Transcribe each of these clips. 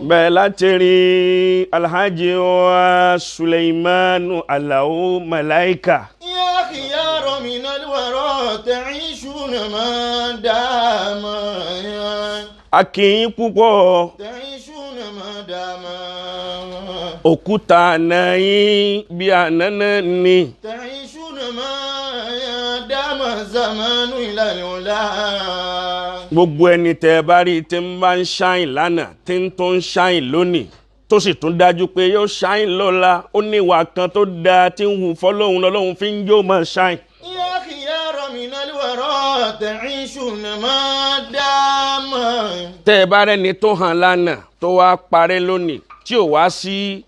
Bẹ́ẹ̀ láti rí Alhaji wa Suleimanu Alao Malaika. يا خيار من الورى تعيشون ما دام. A kí yín púpọ̀. تعيشون ما دام. Òkúta àná yín bí àná náà ni. تعيشون ما دام الزمان إلى العلا. Gbogbo ẹni tẹ́ ẹ bá rí tí ń bá ń ṣáìn lánàá, tí ń tún ń ṣáìn lónìí, tó sì tún dájú pé yóò ṣáìn lọ́la, ó ní ìwà kan tó dáa tí ń wù fọlọ́hún lọ́lọ́hún fi ń jó máa ṣáìn. يا خيار من الورى تعيشون ما دام. Tẹ́ ẹ bá rẹ́ni tó hàn lánàá tó wá parẹ́ lónìí tí ò wá sí,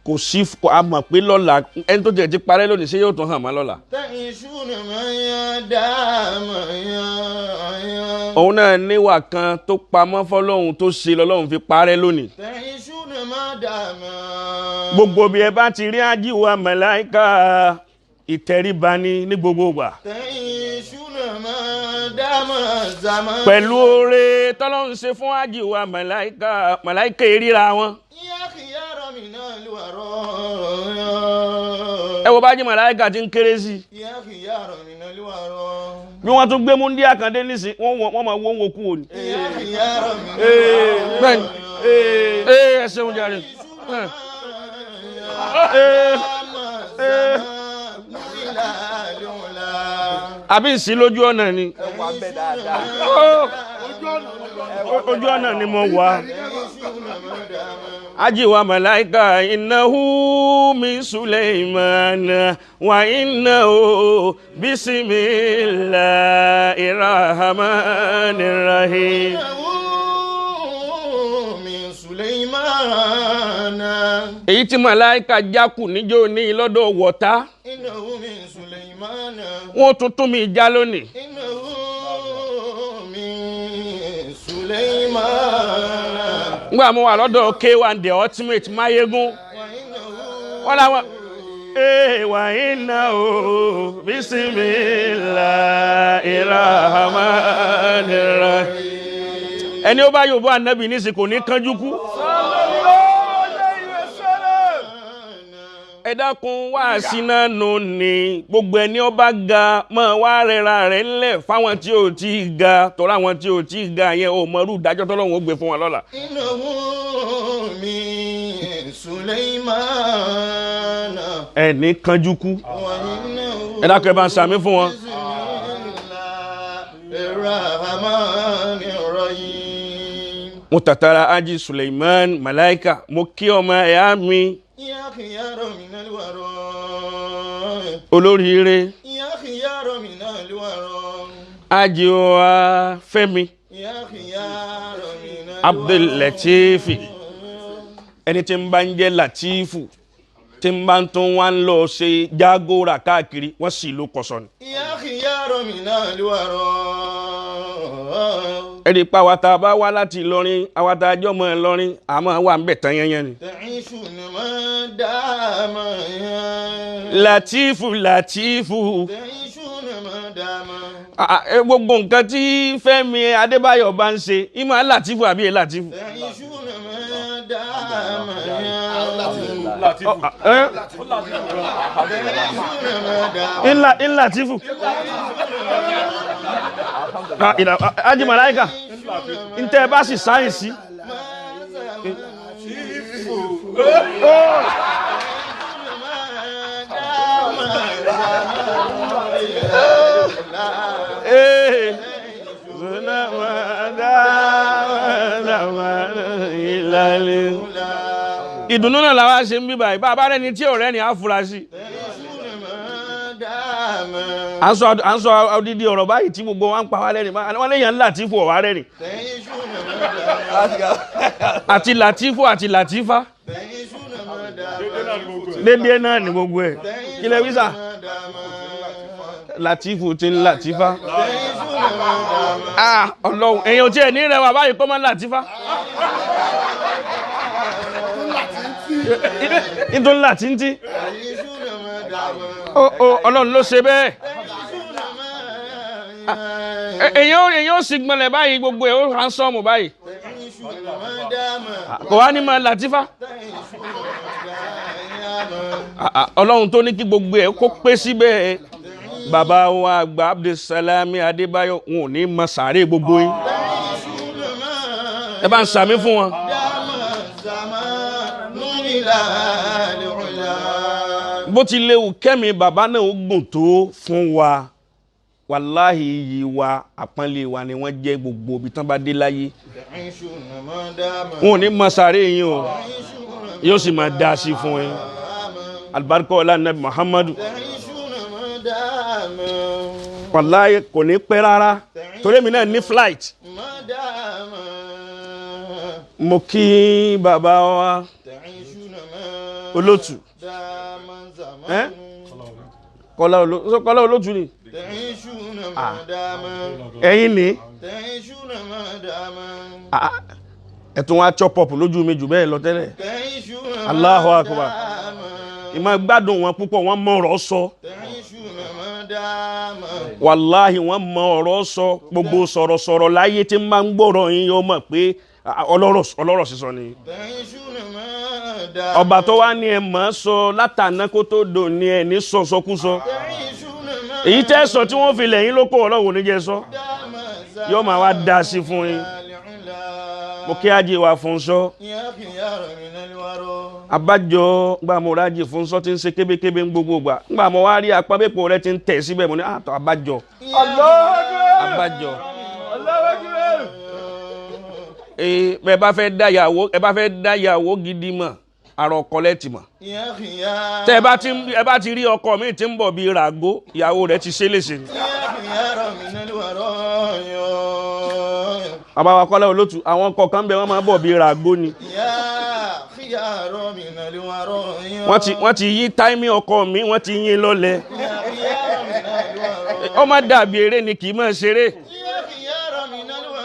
kò sí, a mọ̀ pé lọ́la ẹni tó jẹ́ ti parẹ́ lónìí, ṣé yóò tún hàn mọ́ lọ́la? تعيشون ما دام. Òun náà níwà kan tó pamọ́ fọlọ́hún tó ṣe lọ́lọ́hún fi parẹ́ lónìí. تعيشون ما دام. Gbogbo bí ẹ bá ti rí ajíwá màláíkà, ìtẹríba ni ní gbogbo ìgbà. تعيشون ما دام الزمان. Pẹ̀lú oore tọ́lọ́hún ṣe fún ajíwá màláíkà, màláíkà ìríra wọn. يا خيار من الورى. Ẹ wo bá jí màláíkà ti ń kéré sí i. يا خيار من الورى. Bí wọ́n tún gbé múndíá kan dé nísìn, wọ́n máa wọ́n wo kú òní. يا خيار من الورى. Bẹ́ẹ̀ni, ee, ẹ ṣeun jàre. Ee, دام الزمان إلى العلا. àbí ìsín lójú ọ̀nà ni. Ẹ wà bẹ́ẹ̀ dáadáa. Ó, ojú ọ̀nà ni mo wà. Ajiwa malaika, innahu min Suleiman wa innahu bismillahir rahmanir rahim. من سليمان. Èyí tí màláìka jákù níjó ní lọ́dọ̀ wọ̀tá, إنه من سليمان. wọ́n tún tún mi já lónìí. إنه من سليمان. Ngbà mo wà lọ́dọ̀ K1 The Ultimate Mayegun, وإنه wọ́n làwọn. Ee, wa innahu bismillahir rahmanir rahim. Ẹni ó bá yóò bọ́ ànábì nísìn kò ní kánjú kú. Ẹ dákun, wá síná nù ní gbogbo ẹni ó bá ga máa wá rẹra rẹ̀ ńlẹ̀ fáwọn tí ò tí ì ga, tọ́lá àwọn tí ò tí ì ga yẹn ò mọrú ìdájọ́ tọ́lọ́run ó gbé fún wọn lọ́la. إنه من سليمان. Ẹni kánjú kú. وإنه Ẹ dákun, ẹ bá ń sàmí fún wọn. بسم الله الرحمن الرحيم. Mo tàtàrà Ají Suleiman Malaika, mo kí ọmọ ẹ̀yà mi يا خيار من الورى. olóríire. يا خيار من الورى. Ají wa Fẹ́mi يا خيار من الورى. Abdul Latifi, ẹni tí ń bá ń jẹ́ Latifu tí ń bá ń tún wá ń lọ ṣe jágóra káàkiri, wọ́n sì ló kọsọ ni. يا خيار من الورى. Ẹni pa àwa tá a bá wá láti Ìlọrin, àwa tá a jọ mọ Ìlọrin, àmọ́ wà ń bẹ̀ tán yẹnyẹn ni. تعيشون ما دام. Latifu, Latifu. تعيشون ما دام. Ah, ah, gbogbo nǹkan tí Fẹ́mi Adébáyọ̀ bá ń ṣe ìmọ̀ Latifu àbí ẹ̀ Latifu. تعيشون ما دام. Ọ, ah, eh? تعيشون ما دام. Ńlá ńlá Latifu. Ah, ah, Ají Màláíkà, ntẹ́ ẹ bá sì sáyẹ̀nsì. Ee. Ìdùnnú náà làwa ṣe ń bí báyìí, bá a bá rẹni tí ọ̀rẹ́ ni á fura sí. À ń sọ odidi ọ̀rọ̀ báyìí tí gbogbo wa ń pa wá lẹ́rìn, wọ́n léèyàn Latifu ọ̀wá rẹ́rìn àti Latifu àti Latifa, dédé náà ní gbogbo ẹ̀. Kílẹ̀ wísà Latifu ti ń Latifa. Ah, Ọlọ́run, èèyàn ò tiẹ̀ ní rẹwà báyìí kọ́ máa ń Latifa nítorí látìntì. Ó ó, Ọlọ́run ló ṣe bẹ́ẹ̀. Èèyàn ó sì gbọ́nlẹ̀ báyìí, gbogbo ẹ̀ ó handsome báyìí. تعيشون ما دام Kò wá ní máa làtífà. تعيشون ما دام. Ọlọ́run tó ní kí gbogbo ẹ̀ kó pé síbẹ̀, bàbá wa àgbà Abdulsalami Adébáyọ̀, wọn ò ní mọ sàárè gbogbo yín. تعيشون ما Ẹ bá ń sàmí fún wọn. دام الزمان إلى العلا. Bó ti léwu kẹ́mi bàbá náà ó gùn tó fún wa, wàláhì iyì wa, àpọ́nlé wa ni wọ́n jẹ́ gbogbo ibi tán bá dé láyé. تعيشون ما دام. Wọn ò ní mọ sàárè yín o, تعيشون yóò sì máa dá sí fún yín, alibarika ọlá nabi Muhammadu. تعيشون ما دام. Wàláhì kò ní pẹ́ rárá torí èmi náà ní flight. ما دام. Mo kí bàbá wa تعيشون ما olótù دام زمان. Eh? Kọ́lá olótù, Kọ́lá olótù ni. تعيشون ما دام. Ẹ̀yin ni. تعيشون ما دام. Ẹ tún wá chop up lójú mi jù bẹ́ẹ̀ lọ tẹ́lẹ̀. تعيشون ما Allahu Akbar. دام. Ìmọ̀ gbádùn wọn púpọ̀, wọ́n mọ ọ̀rọ̀ sọ. تعيشون ما دام. Wàláhì wọ́n mọ ọ̀rọ̀ sọ. Gbogbo sọ̀rọ̀sọ̀rọ̀ láyé tí máa ń gbọ́rọ̀ yín yóò mọ̀ pé ọlọ́rọ̀ sísọ ni. تعيشون ما دام. Ọba tó wá ní ẹ mọ̀ ọ́ sọ látàná kó tó dò ní ẹ ní sọ̀sọkúsọ. تعيشون ما Èyí tẹ́ sọ tí wọ́n fi lẹ́yìn lóko, ọlọ́run ní jẹ́ sọ. دام. Yóò máa wá dá sí fún yín. العلا. Mo kí ájì wa fún sọ. يا خيار من الورى. Abájọ gba mo rájì fún sọ tí ń ṣe kébékébé ń gbogbo gbà. Ngbà mo wá rí apábẹ́pọ̀ rẹ ti ń tẹ̀ síbẹ̀, mo ní àtọ̀ abájọ. Abájọ. Ee, bẹ́ẹ̀ bá fẹ́ dá yàwó, ẹ bá fẹ́ dá yàwó gidi mọ̀, àrò ọkọ lẹ́tì mọ̀. يا خيار. Tẹ́ ẹ bá ti rí ọkọ mi tí ń bọ̀ bíi ràgó, ìyàwó rẹ̀ ti ṣe léṣe ni. يا خيار من الورى. Bàbá wa Kọ́lá olótù, àwọn ọkọ kan bẹ, wọ́n máa bọ̀ bíi ràgó ni. يا خيار من الورى. Wọ́n ti yí táìmì ọkọ mi, wọ́n ti yín lọ́lẹ̀. يا خيار من الورى. Ó má dàbí eré ni, kì í máa ṣeré. يا خيار من الورى.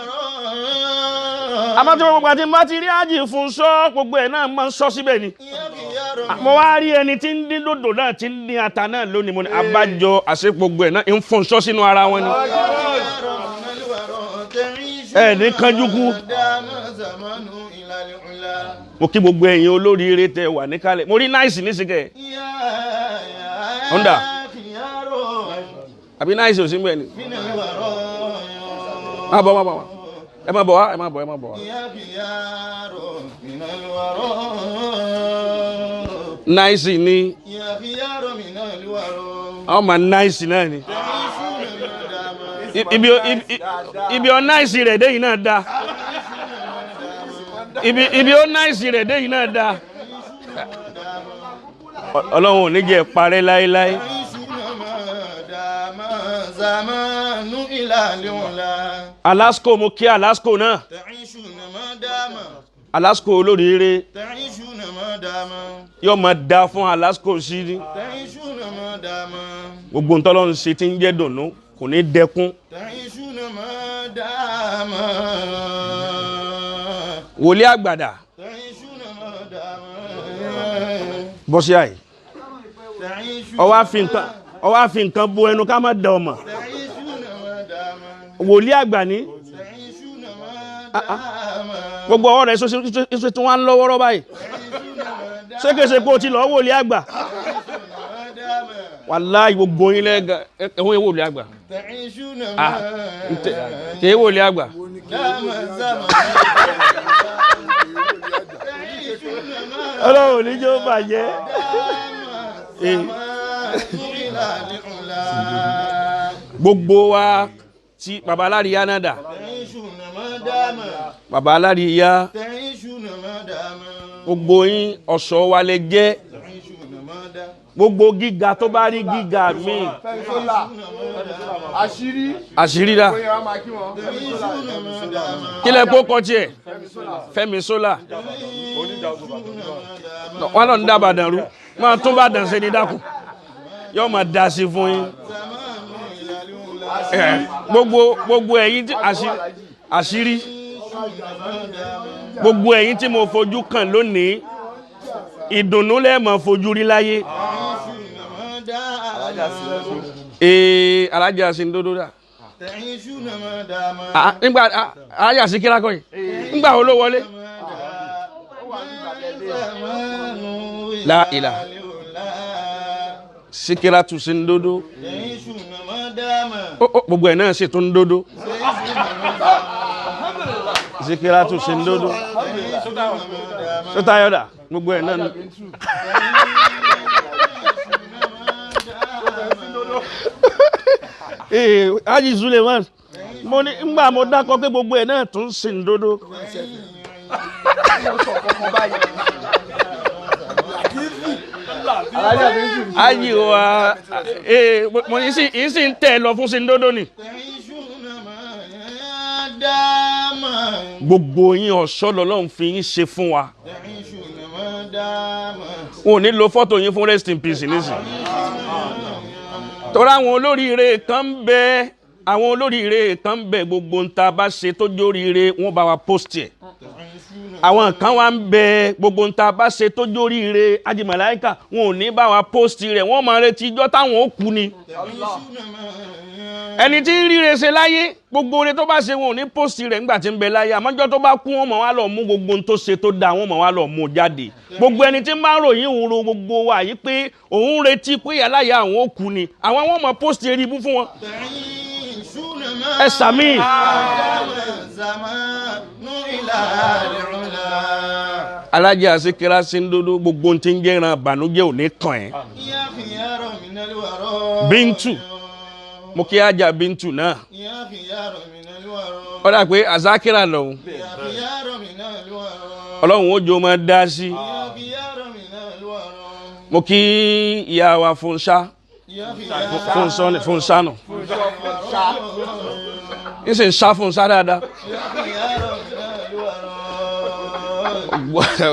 Àmọ́ tí gbogbo àti bá ti rí ájì fún sọ, gbogbo ẹ̀ náà máa ń sọ síbẹ̀ ni. يا خيار. Mo wá rí ẹni tí ń dín dòdò náà, tí ń dín ata náà lónìí, mo ní abájọ, àṣẹ gbogbo ẹ̀ náà ń fún sọ sínú ara wọn ni. خيار من الورى. تعيش Ẹ ní kánjú kú. دام زمان إلى العلا. Mo kí gbogbo ẹ̀yin olóríire tẹ wà níkàlẹ̀, mo rí náìsì nísìkẹ́. يا يا Honda. خيار Àbí náìsì ò sí mbẹ́ ni. من الورى. Má bọ̀, má bọ̀, ẹ má bọ̀ wá, ẹ má bọ̀, ẹ má bọ̀ wá. يا خيار من الورى. Náìsì ni. يا خيار من الورى. Àwọn máa náìsì náà ni. تعيشون ما دام. Ibi ọ náìsì rẹ̀ dé yìí náà da. Ibi ọ náìsì rẹ̀ dé yìí náà da. Ọlọ́run ò ní jẹ́ parẹ́ láéláé. تعيشون ما دام زمان إلى العلا. Alasco, mo kí Alasco náà. تعيشون ما دام. Alasco olóríire. تعيشون ما دام. Yóò máa da fún Alasco sí ni. تعيشون ما دام. Gbogbo ntọ́lọ́run ṣe ti ń jẹ́ dùnú kò ní dẹkún. تعيشون ما دام. Wòlíì àgbàdà. تعيشون ما دام. Bọ́sí àyè. تعيشون. Ọwọ́ àfi nǹkan bo ẹnu ká má da ọmọ. تعيشون ما دام. Wòlíì àgbà ní. تعيشون ما دام. Gbogbo ọwọ́ rẹ̀ ṣe tí wọ́n á ń lọ́wọ́rọ́ báyìí. تعيشون ما دام. Ṣé kìí ṣe pé o ti lọ́ọ́ wòlíì àgbà? ما دام. Wàláhì gbogbo yín lẹ́gà ẹ̀hún yẹn wòlíì àgbà. تعيشون Ah, ما kìí wòlíì àgbà. دام زمان. تعيشون ما Ọlọ́run ò ní jẹ́ ó bàjẹ́. دام زمان إلى العلا. Gbogbo wa tí baba aláríyá náà dà. تعيشون ما دام. Baba aláríyá. تعيشون ما دام. Gbogbo yín ọ̀ṣọ́ wa lè jẹ́. تعيشون ما دام. Gbogbo gíga tó bá rí gíga míì. Fẹ́mi-Sólà. Àṣírí. Àṣírí dà. Bóyá wàá máa kí wọn. Fẹ́mi-Sólà. تعيشون ما دام. Kí lẹ kó kọ tiẹ̀? Fẹ́mi Sólà. Wọn lọ ń dá Ìbàdàn rú. Máa tún Ìbàdàn ṣe ní dákun. Yóò máa da sí fún yín. زمان إلى العلا. Gbogbo ẹ̀yin tí àṣírí, gbogbo ẹ̀yin tí mo fojú kàn lónìí, ìdùnnú lẹ máa fojú rí láyé. ما دام. Ee, alájà sí ń dódó dà. تعيشون ما دام. Nígbà alájà sí kílákọ̀ yìí. Ńgbà wo ló wọlé? La ilaha. Síkírátù sí ń dódó. Ó, gbogbo ẹ̀ náà sì tún ń dódó. Síkírátù sí ń dódó. Sọ́tayọ̀dà gbogbo ẹ̀ náà. Ee, Haji Suleiman, mo ní ngbà mo dákọ pé gbogbo ẹ̀ náà tún sì ń dódó. Alájà Bíntù. Haji wa ee, mo ní sì ń sì ń tẹ̀ lọ fún sí ń dódó ni. Gbogbo yín ọ̀ṣọ́ lọ́lọ́run fi yín ṣe fún wa. Wọn ò ní lo fọ́tò yín fún rest in peace nísìnyí. Torí àwọn olóríire kan ń bẹ, àwọn olóríire kan ń bẹ, gbogbo ń ta bá ṣe tó jóríire wọ́n bá wa post ẹ̀. Àwọn kan wá ń bẹ, gbogbo ń ta bá ṣe tó jóríire Haji Malaika wọn ò ní bá wa post rẹ̀, wọ́n máa retí ijọ́ táwọn ó kú ni. Ẹni tí ń ríre ṣe láyé, gbogbo oore tó bá ṣe wọn ò ní post rẹ̀ nígbà tí ń bẹ láyé, àmọ́ ijọ́ tó bá kú wọn mọ̀ wá lọ mú gbogbo ohun tó ṣe tó dáa, wọn mọ̀ wá lọ mú jáde. Gbogbo ẹni tí ń bá ròyìn òun ro gbogbo wa yìí pé òun retí pé aláya àwọn ó kú ni, àwọn wọn mọ̀ post eré ibú fún wọn. Ẹ sàmì. Alájà Síkírá sí ń dúdú, gbogbo ohun tí ń jẹ́ ìran ìbànújẹ́ ò ní kàn ẹ́. Bíntù, mo kí ajá Bíntù náà. Ó dà pé Azakira lòun. Ọlọ́run ó jọ máa dá sí. Mo kí ìyá wa Fúnṣá, Fúnṣá nù. Ń sì ń sá Fúnṣá dáadáa.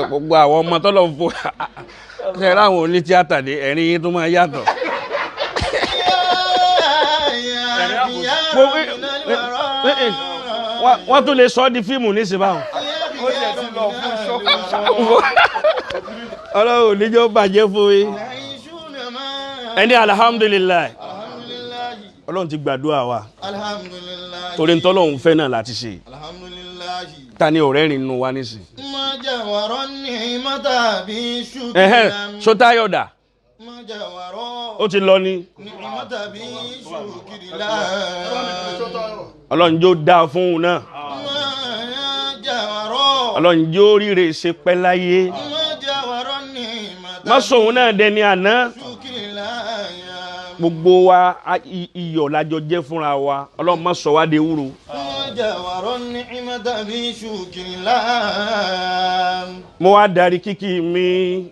Gbogbo àwọn ọmọ tọ́lọ̀ ń fò ṣe láwọn oní tíátà dé, ẹ̀rín yín tó máa yàtọ̀. Wọ́n tún lè sọ ọ́ di fíìmù nísìnyí báwọn. Ó tiẹ̀ ti lọ fún ṣọ́kù. Ọlọ́run ò ní jẹ́ ó bàjẹ́ fún yín. Ẹni alhamdulilayi, Ọlọ́run ti gbàdúrà wa. Torí ntọ́lọ́run fẹ́ náà láti ṣe. Ta ni ọ̀rẹ́ rìn nínú wa nísìn? Ẹ̀hẹ́n, Sọ́tayọ̀dà, ó ti lọ ni. Ọlọ́run jó dáa fún un náà. Ọlọ́run jó ríre ṣe pẹ́ láyé. Má sòun náà dẹni àná. Gbogbo wa iyọ̀ lájọ jẹ́ fúnra wa. Ọlọ́run má sọ wá de wúro. Mo wá darí kíkí mi.